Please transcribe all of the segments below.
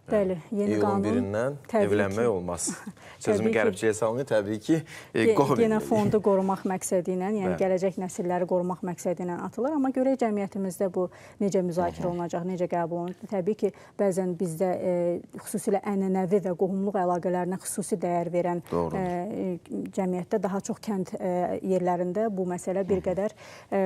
Bəli, yeni İyulun qanun 1-dən təbii evlənmək ki. Olmaz. Sözümü Təbii ki. qəribçəyə salmayın, təbii ki, qohum Genofondu qorumaq məqsədi ilə, yəni Bəli. gələcək nəsilləri qorumaq məqsədi ilə atılır. Amma görək cəmiyyətimizdə bu necə müzakirə olunacaq, necə qəbul olunacaq. Təbii ki, bəzən bizdə xüsusilə ənənəvi və qohumluq əlaqələrinə xüsusi dəyər verən cəmiyyətdə daha çox kənd yerlərində bu məsələ bir qədər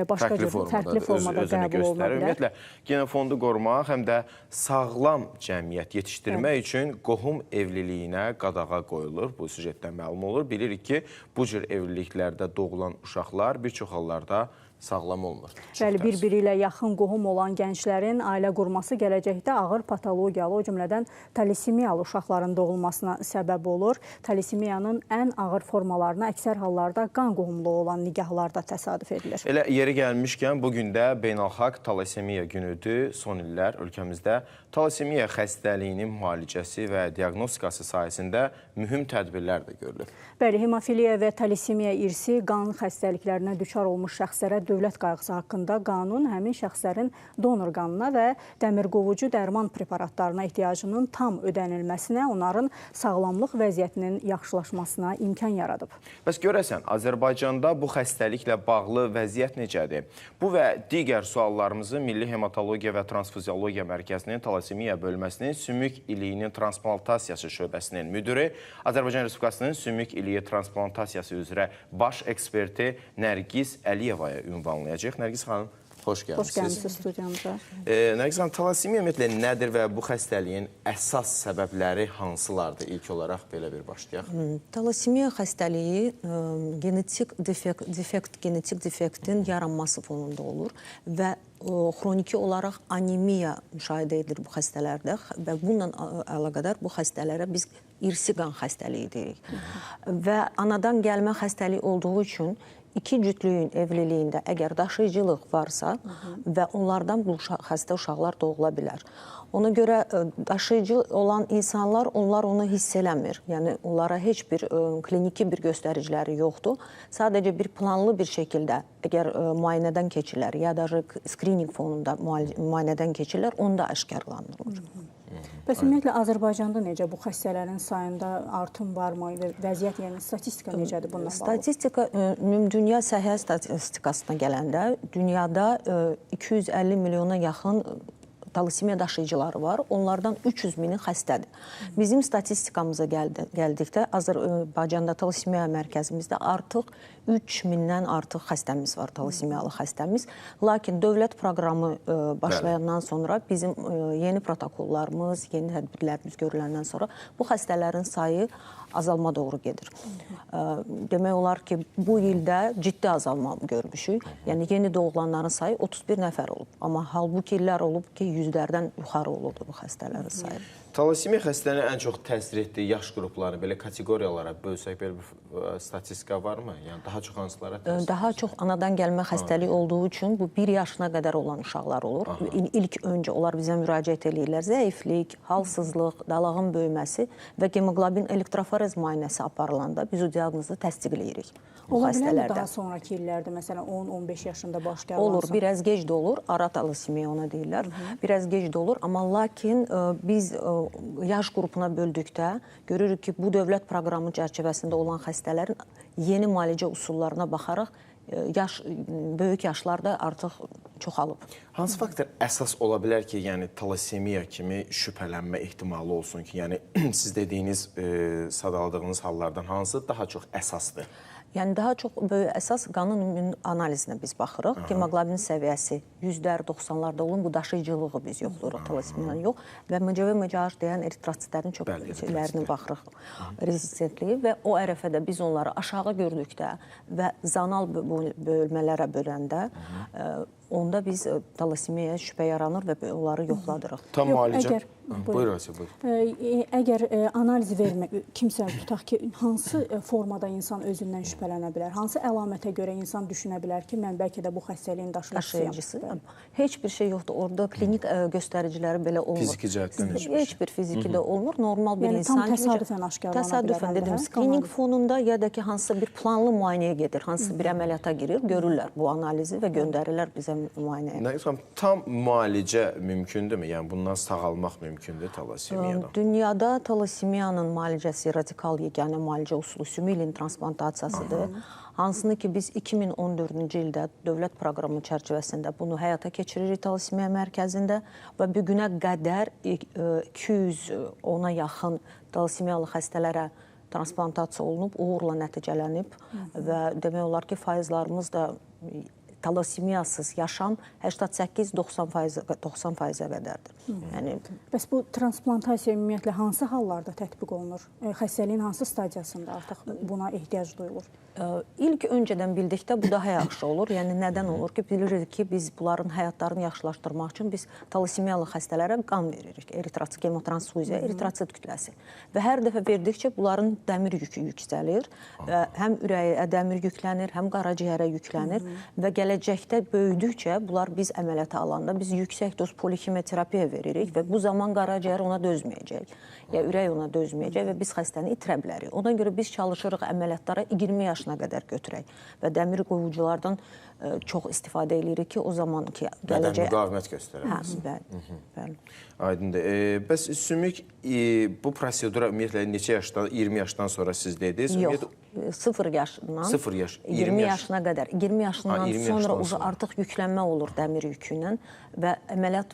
başqa fərqli cür, formada, fərqli formada özünü qəbul oluna göstərir. bilər. Ümumiyyətlə, genofondu qorumaq həm də sağlam cəmiyyət yetişdirmək üçün qohum evliliyinə qadağa qoyulur. Bu süjetdən məlum olur. Bilirik ki, bu cür evliliklərdə doğulan uşaqlar bir çox hallarda sağlam olmur. Çox Bəli, təəssüf. bir-biri ilə yaxın qohum olan gənclərin ailə qurması gələcəkdə ağır patologiyalı, o cümlədən talasemiyalı uşaqların doğulmasına səbəb olur. Talasemiyanın ən ağır formalarına əksər hallarda qan qohumluğu olan nigahlarda təsadüf edilir. Elə yeri gəlmişkən, bu gün də Beynəlxalq Talasemiya günüdür. Son illər ölkəmizdə talasemiya xəstəliyinin müalicəsi və diaqnostikası sahəsində mühüm tədbirlər də görülür. Bəli, hemofiliya və talasemiya irsi qan xəstəliklərinə düçar olmuş şəxslərə dövlət qayğısı haqqında qanun həmin şəxslərin donor qanına və dəmirqovucu dərman preparatlarına ehtiyacının tam ödənilməsinə, onların sağlamlıq vəziyyətinin yaxşılaşmasına imkan yaradıb. Bəs görəsən, Azərbaycanda bu xəstəliklə bağlı vəziyyət necədir? Bu və digər suallarımızı Milli Hematologiya və Transfuziologiya Mərkəzinin Talasemiya bölməsinin sümük iliyinin transplantasiyası şöbəsinin müdiri, Azərbaycan Respublikasının sümük iliyi transplantasiyası üzrə baş eksperti Nərgiz Əliyevaya ünvanlayacaq. Nərgiz xanım, xoş gəlmisiniz. Xoş gəlmisiniz studiyamıza. Nərgiz xanım, talasemiya ümumiyyətlə nədir və bu xəstəliyin əsas səbəbləri hansılardır? İlk olaraq belə bir başlayaq. Talasemiya xəstəliyi genetik defekt, genetik defektin yaranması fonunda olur və xroniki olaraq anemiya müşahidə edilir bu xəstələrdə və bununla əlaqədar bu xəstələrə biz irsi qan xəstəliyi deyirik. Və anadan gəlmə xəstəliyi olduğu üçün iki cütlüyün evliliyində əgər daşıyıcılıq varsa və onlardan bu xəstə uşaqlar doğula bilər. Ona görə daşıyıcı olan insanlar, onlar onu hiss eləmir. Yəni onlara heç bir kliniki bir göstəriciləri yoxdur. Sadəcə bir planlı bir şəkildə əgər müayinədən keçirlər ya da skrininq fonunda müayinədən keçirlər, onda aşkarlanır. Bəs ümumiyyətlə Azərbaycanda necə bu xəstələrin sayında artım varmı və vəziyyət, yəni statistika necədir bununla bağlı? Statistika ümumdünya səhiyyə statistikasına gələndə dünyada 250 milyona yaxın talasemiya daşıyıcıları var. Onlardan 300 mini xəstədir. Bizim statistikamıza gəldikdə Azərbaycanda talasemiya mərkəzimizdə artıq 3000-dən artıq xəstəmiz var, talasemiyalı xəstəmiz. Lakin dövlət proqramı başlayandan sonra bizim yeni protokollarımız, yeni tədbirlərimiz görüləndən sonra bu xəstələrin sayı azalma doğru gedir. Demək olar ki, bu ildə ciddi azalma görmüşük. Yəni yeni doğulanların sayı 31 nəfər olub. Amma halbuki illər olub ki, yüzlərdən yuxarı olurdu bu xəstələrin sayı. Talasemiya xəstəliyinə ən çox təsir etdiyi yaş qruplarını belə kateqoriyalara bölsək, belə bir statistika varmı? Yəni daha çox hansılara təsir? Daha çox anadan gəlmə xəstəliyi olduğu üçün bu 1 yaşına qədər olan uşaqlar olur. İlk öncə onlar bizə müraciət eləyirlər. Zəiflik, halsızlıq, dalağın böyüməsi və hemoqlobin elektroforez müayinəsi aparılanda biz o diaqnozu təsdiqləyirik. Ola bilərmi daha sonraki illərdə, məsələn 10-15 yaşında baş gələn? Olur, biraz gec də olur. Ara talasemiya ona deyirlər. Biraz gec də olur, amma lakin biz yaş qrupuna böldükdə görürük ki, bu dövlət proqramı çərçivəsində olan xəstələrin yeni müalicə üsullarına baxaraq böyük yaşlarda artıq çoxalıb. Hansı faktor əsas ola bilər ki, yəni talasemiya kimi şübhələnmə ehtimalı olsun ki, yəni siz dediyiniz, sadaladığınız hallardan hansı daha çox əsasdır? Yəni daha çox böyük əsas qanın ümumi analizinə biz baxırıq. Hemoqlobin səviyyəsi 100-lər, 90-larda olun, bu daşıyıcılığı biz yoxlayırıq, talasemiyanı yox. Və MCV, MCH deyən eritrositlərin çox şeylərini baxırıq, rezistentliyi və o ərəfədə biz onları aşağı gördükdə və zonal bölmələrə böləndə onda biz talasemiyaya şübhə yaranır və onları yoxladırıq. Tam müalicə. Buyur Asiya, buyur. Əgər analiz vermə, kimsə tutaq ki, hansı formada insan özündən şübhələnə bilər? Hansı əlamətə görə insan düşünə bilər ki, mən bəlkə də bu xəstəliyin daşıyıcısıyam? Heç bir şey yoxdur. Orada klinik göstəriciləri belə olmur. Fiziki cəhətdən heç bir şey. Heç bir fiziki də olmur. Normal bir insan kimi. Tam təsadüfən aşkarlana bilər. Təsadüfən dedim, skrininq fonunda ya da ki, hansısa bir planlı müayinəyə gedir, hansısa bir əməliyyata girir, görürlər bu analizi və göndərirlər bizə müayinəyə. Nərgiz xanım, tam müalicə mümkündürmü? Yəni bundan sağalmaq mümkündür talasemiyadan? Dünyada talasemiyanın müalicəsi radikal yeganə müalicə üsulu sümük ilinin transplantasiyasıdır. Hansını ki biz 2014-cü ildə dövlət proqramı çərçivəsində bunu həyata keçiririk Talasemiya mərkəzində və bu günə qədər 210-a yaxın talasemiyalı xəstələrə transplantasiya olunub, uğurla nəticələnib və demək olar ki, faizlarımız da talasemiyasız yaşam 88-90%-ə qədərdir. Yəni bəs bu transplantasiya ümumiyyətlə hansı hallarda tətbiq olunur? Xəstəliyin hansı stadiyasında artıq buna ehtiyac duyulur? İlk öncədən bildikdə bu daha yaxşı olur. Yəni nədən olur ki, bilirik ki, biz bunların həyatlarını yaxşılaşdırmaq üçün biz talasemiyalı xəstələrə qan veririk. Eritrosit hemotransfuziya, eritrosit kütləsi. Və hər dəfə verdikcə bunların dəmir yükü yüksəlir. Həm ürəyə dəmir yüklənir, həm qaraciyərə yüklənir və gələcəkdə böyüdükcə bunlar biz əməliyyata alanda biz yüksək doz poliximioterapiya veririk və bu zaman qaraciyər ona dözməyəcək, ya ürək ona dözməyəcək və biz xəstəni itirə bilərik. Ona görə biz çalışırıq əməliyyatlara 20 yaşına qədər götürək və dəmir qoyuculardan çox istifadə edirik ki, o zaman ki gələcək bədən müqavimət göstərər. Hə, bəli, bəli. Aydındır. Bəs sümük bu prosedura ümumiyyətlə neçə yaşdan, 20 yaşdan sonra siz dediniz? Yox, 0 yaşından 0 yaş, 20 yaşına qədər. 20 yaşından sonra artıq yüklənmə olur dəmir yükü ilə və əməliyyat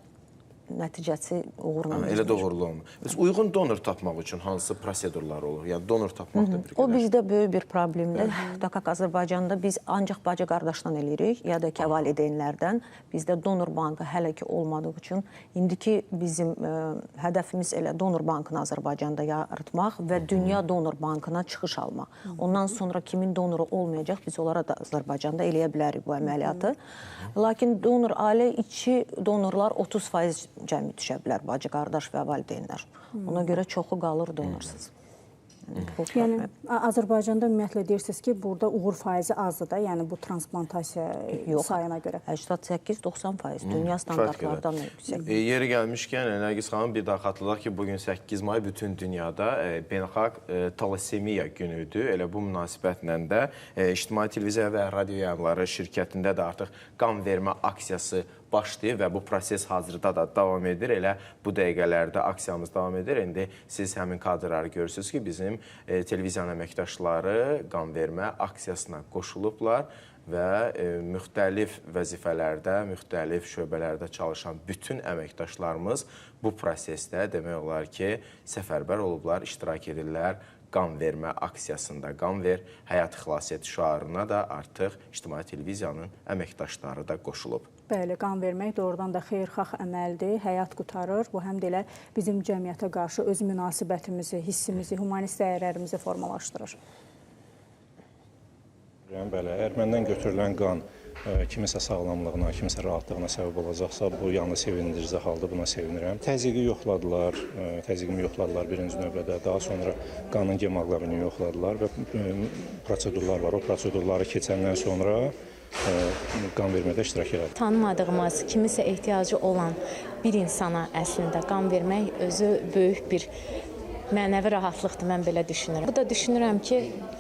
nəticəsi uğurla. Elə də uğurlu olmur. Bəs uyğun donor tapmaq üçün hansı prosedurlar olur? Yəni donor tapmaq da bir qədər. O bizdə böyük bir problemdir. Dakak Azərbaycanda biz ancaq bacı qardaşdan eləyirik, ya da ki valideynlərdən. Bizdə donor bankı hələ ki olmadığı üçün indiki bizim hədəfimiz elə donor bankını Azərbaycanda yaratmaq və dünya donor bankına çıxış almaq. Ondan sonra kimin donoru olmayacaq, biz onlara da Azərbaycanda eləyə bilərik bu əməliyyatı. Lakin donor ailə içi donorlar 30% cəmi düşə bilər, bacı, qardaş və valideynlər. Ona görə çoxu qalır donorsuz. Yəni Azərbaycanda ümumiyyətlə deyirsiniz ki, burada uğur faizi azdır da, yəni bu transplantasiya sayına görə. 88-90% dünya standartlardan yüksək. Yeri gəlmişkən, Nərgiz xanım, bir daha xatırladaq ki, bugün 8 may bütün dünyada beynəlxalq talasemiya günüdür. Elə bu münasibətlə də İctimai Televiziya və Radio Yayımları şirkətində də artıq qan vermə aksiyası başlayıb və bu proses hazırda da davam edir. Elə bu dəqiqələrdə aksiyamız davam edir. İndi siz həmin kadrları görürsünüz ki, bizim televiziyanın əməkdaşları qan vermə aksiyasına qoşulublar və müxtəlif vəzifələrdə, müxtəlif şöbələrdə çalışan bütün əməkdaşlarımız bu prosesdə demək olar ki, səfərbər olublar, iştirak edirlər qan vermə aksiyasında. Qan ver, həyat xilas et şüarına da artıq İctimai Televiziyanın əməkdaşları da qoşulub. Bəli, qan vermək doğrudan da xeyirxah əməldir, həyat qurtarır. Bu, həm də elə bizim cəmiyyətə qarşı öz münasibətimizi, hissimizi, humanist dəyərlərimizi formalaşdırır. Bəli, əgər məndən götürülən qan kimisə sağlamlığına, kimisə rahatlığına səbəb olacaqsa, bu yalnız sevindirici haldır, buna sevinirəm. Təzyiqi yoxladılar, təzyiqimi yoxladılar birinci növbədə, daha sonra qanın hemoqlobinini yoxladılar və prosedurlar var. O prosedurları keçəndən sonra qan vermədə iştirak elədim. Tanımadığımız, kimisə ehtiyacı olan bir insana əslində qan vermək özü böyük bir mənəvi rahatlıqdır, mən belə düşünürəm. Bu da düşünürəm ki,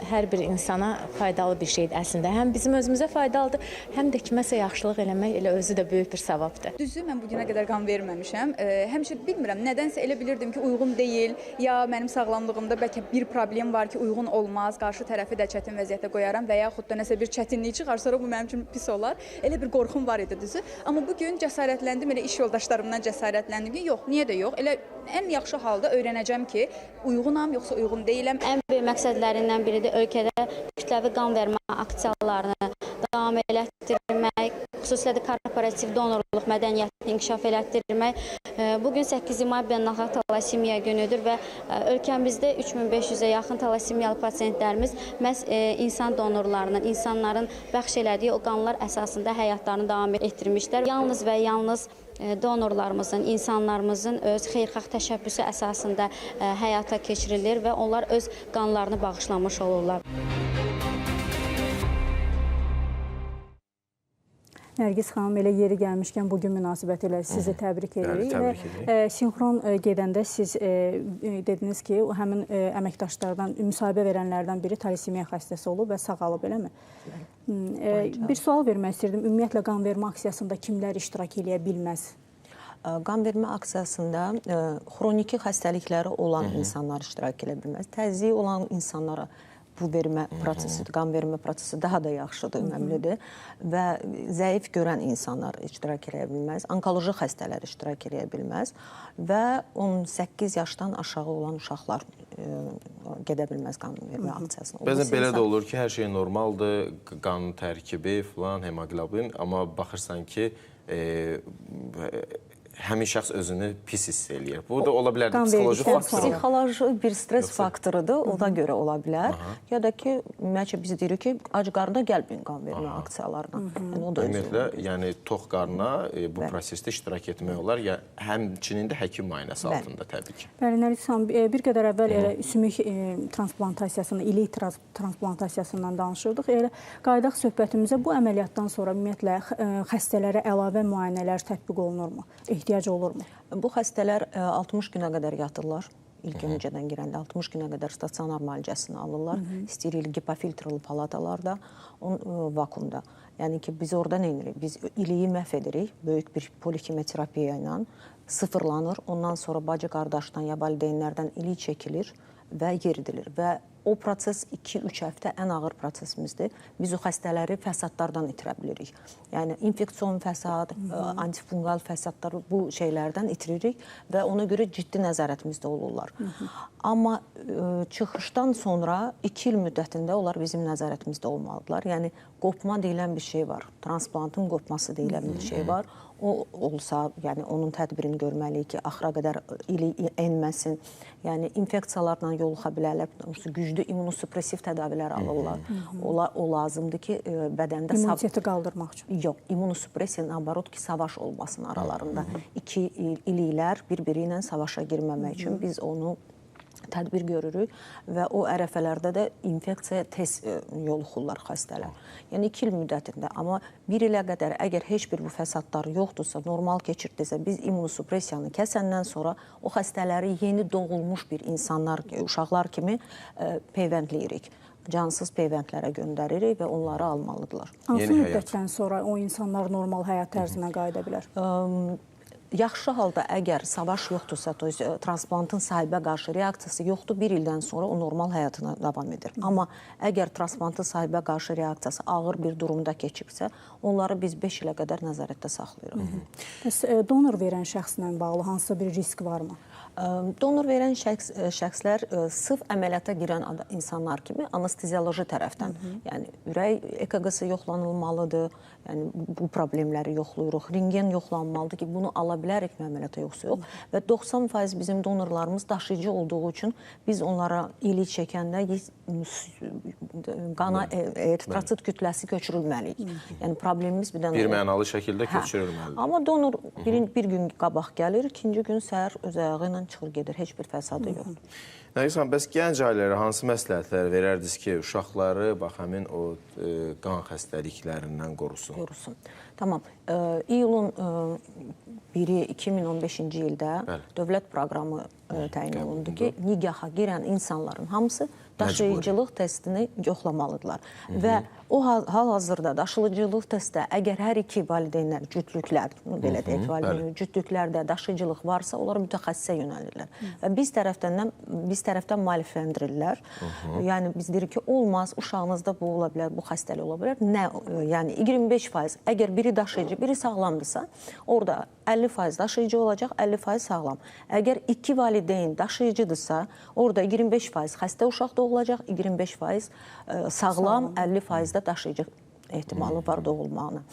hər bir insana faydalı bir şeydir əslində. Həm bizim özümüzə faydalıdır, həm də kiməsə yaxşılıq eləmək elə özü də böyük bir savabdır. Düzü, mən bugünə qədər qan verməmişəm. Həmişə bilmirəm, nədənsə elə bilirdim ki, uyğun deyil, ya mənim sağlamlığımda bəlkə bir problem var ki, uyğun olmaz, qarşı tərəfi də çətin vəziyyətə qoyaram və yaxud da nəsə bir çətinlik çıxar, sonra bu mənim üçün pis olar. Elə bir qorxum var idi düzü. Amma bugün cəsarətləndim, elə iş yoldaşlarımdan cəsarətləndim ki, yox, niyə də yox, elə ən yaxşı halda öyrənəcəm ki, uyğunam, yoxsa uyğun deyiləm. Ən böyük məqsədlərindən biridir ölkədə kütləvi qan vermə aksiyalarını davam elətdirmək, xüsusilə də korporativ donorluq mədəniyyətini inkişaf elətdirmək. Bugün 8 may beynəlxalq talasemiya günüdür və ölkəmizdə 3500-ə yaxın talasemiyalı pasiyentlərimiz məhz insan donorlarının, insanların bəxş elədiyi o qanlar əsasında həyatlarını davam etdirmişlər. Yalnız və yalnız donorlarımızın, insanlarımızın öz xeyirxah təşəbbüsü əsasında həyata keçirilir və onlar öz qanlarını bağışlamış olurlar. Nərgiz xanım, elə yeri gəlmişkən bugün münasibəti ilə sizi təbrik edirik. Və sinxron gedəndə siz dediniz ki, həmin əməkdaşlardan, müsahibə verənlərdən biri talasemiya xəstəsi olub və sağalıb, eləmi? Bir sual vermək istirdim. Ümumiyyətlə, qan vermə aksiyasında kimlər iştirak eləyə bilməz? Qan vermə aksiyasında xroniki xəstəlikləri olan insanlar iştirak eləyə bilməz. Təzyiqi olan insanlara bu vermə prosesi, qan vermə prosesi daha da yaxşıdır, önəmlidir və zəif görən insanlar iştirak eləyə bilməz, onkoloji xəstələr iştirak eləyə bilməz və 18 yaşdan aşağı olan uşaqlar gedə bilməz qan vermə aksiyasına. Bəzən belə də olur ki, hər şey normaldır, qan tərkibi filan, hemoqlobin, amma baxırsan ki, həmin şəxs özünü pis hiss eləyir. Bu da ola bilər psixoloji faktor. Psixoloji bir stres faktorudur, ona görə ola bilər. Ya da ki, ümumiyyətcə biz deyirik ki, ac qarına gəlməyin qan vermə aksiyalarına. Ümumiyyətlə, yəni tox qarına bu prosesdə iştirak etmək olar, həmçinin də həkim müayinəsi altında təbii ki. Bəli, Nərgiz xanım, bir qədər əvvəl elə sümük transplantasiyasını, ilik transplantasiyasından danışırdıq. Elə qayıdaq söhbətimizə, bu əməliyyatdan sonra ümumiyyətlə xəstələrə əlavə müayinələr tətbiq olunurmu? Ehtiyac olurmu? Bu xəstələr 60 günə qədər yatırlar. İlk öncədən girəndə 60 günə qədər stasionar müalicəsini alırlar. Steril gipofiltrli palatalarda, vakuumda. Yəni ki, biz orada nə edirik? Biz iliyi məhv edirik. Böyük bir polikimiyoterapiya ilə sıfırlanır. Ondan sonra bacı qardaşdan ya valideynlərdən ilik çəkilir və yeridilir. Və o proses 2-3 həftə ən ağır prosesimizdir. Biz o xəstələri fəsadlardan itirə bilirik. Yəni, infeksion fəsad, antifungal fəsadlar, bu şeylərdən itiririk və ona görə ciddi nəzarətimizdə olurlar. Amma çıxışdan sonra 2 il müddətində onlar bizim nəzarətimizdə olmalıdırlar. Yəni, qopma deyilən bir şey var. Transplantın qopması deyilən bir şey var. O olsa, yəni onun tədbirini görməliyik ki, axıra qədər ili enməsin. Yəni, infeksiyalarla yoluxa bilərlər, güclü immunosupressiv tədavilər alırlar. O lazımdır ki, bədəndə... İmmuniteti qaldırmaq üçün. Yox, immunosupressiya, nabarot ki, savaş olmasın aralarında. İki iliklər bir-biri ilə savaşa girməmək üçün biz onu tədbir görürük və o ərəfələrdə də infeksiyaya tez yoluxurlar xəstələr. Yəni 2 il müddətində, amma 1 ilə qədər əgər heç bir bu fəsadlar yoxdursa, normal keçirdirsə, biz immunosupressiyanı kəsəndən sonra o xəstələri yeni doğulmuş bir insanlar, uşaqlar kimi peyvəndləyirik. Cansız peyvəndlərə göndəririk və onları almalıdırlar. Hansı müddətdən sonra o insanlar normal həyat tərzinə qayıda bilər? Yaxşı halda əgər savaş yoxdursa, transplantın sahibə qarşı reaksiyası yoxdur, 1 ildən sonra o normal həyatına davam edir. Amma əgər transplantın sahibə qarşı reaksiyası ağır bir durumda keçibsə, onları biz 5 ilə qədər nəzarətdə saxlayırıq. Bəs donor verən şəxslə bağlı hansısa bir risk varmı? Donor verən şəxslər sırf əməliyyata girən insanlar kimi anestezioloji tərəfdən, yəni ürək EKG-sı yoxlanılmalıdır, yəni bu problemləri yoxlayırıq, rentgen yoxlanmalıdır ki, bunu ala bilərikmi əməliyyata yoxsa yox. Və 90% bizim donorlarımız daşıyıcı olduğu üçün biz onlara ilik çəkəndə qana eritrosit kütləsi köçürülməliyik. Yəni problemimiz bir dənə... Bir mənalı şəkildə köçürülməlidir. Amma donor bir gün qabaq gəlir, ikinci gün səhər öz ayağı ilə çıxır gedir, heç bir fəsadı yoxdur. Nərgiz xanım, bəs gənc ailələrə hansı məsləhətlər verərdiniz ki, uşaqları bax həmin o qan xəstəliklərindən qorusun? Qorusun. Tamam. İyulun 1-i 2015-ci ildə dövlət proqramı təyin olundu ki, nigaha girən insanların hamısı daşıyıcılıq testini yoxlamalıdırlar. Və o hal-hazırda daşıyıcılıq testdə əgər hər iki valideynlər, cütlüklər, belə deyək, valideynlər, cütlüklərdə daşıyıcılıq varsa, onlar mütəxəssisə yönəlirlər. Və biz tərəfdən maarifləndirirlər. Yəni biz deyirik ki, olmaz, uşağınızda bu ola bilər, bu xəstəlik ola bilər. Nə, yəni 25% əgər biri daşıyıcı, biri sağlamdırsa, orada 50% daşıyıcı olacaq, 50% sağlam. Əgər iki valideyn daşıyıcıdırsa, orada 25% xəstə uşaq doğulacaq, 25% sağlam, 50% də daşıyıcı ehtimalı var doğulmağına.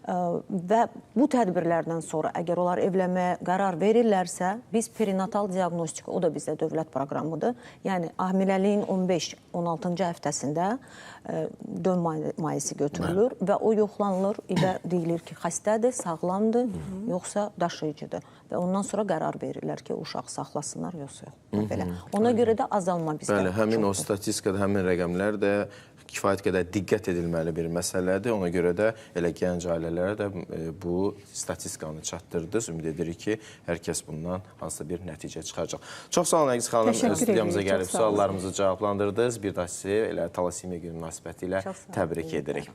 Və bu tədbirlərdən sonra əgər onlar evlənməyə qərar verirlərsə, biz perinatal diaqnostika, o da bizdə dövlət proqramıdır. Yəni hamiləliyin 15-16-cı həftəsində dön mayesi götürülür və o yoxlanılır və deyilir ki, xəstədir, sağlamdır, yoxsa daşıyıcıdır. Və ondan sonra qərar verirlər ki, uşaq saxlasınlar, yoxsa yox. Belə. Ona görə də azalma bizdə. Bəli, həmin o statistikada, həmin rəqəmlər də kifayət qədər diqqət edilməli bir məsələdir. Ona görə də elə gənc ailələrə də bu statistikanı çatdırdınız. Ümid edirik ki, hər kəs bundan hansısa bir nəticə çıxaracaq. Çox sağ olun Nərgiz xanım, studiyamıza gəlib suallarımızı cavablandırdınız. Bir daha sizi elə talasemiya günü münasibətilə təbrik edirik.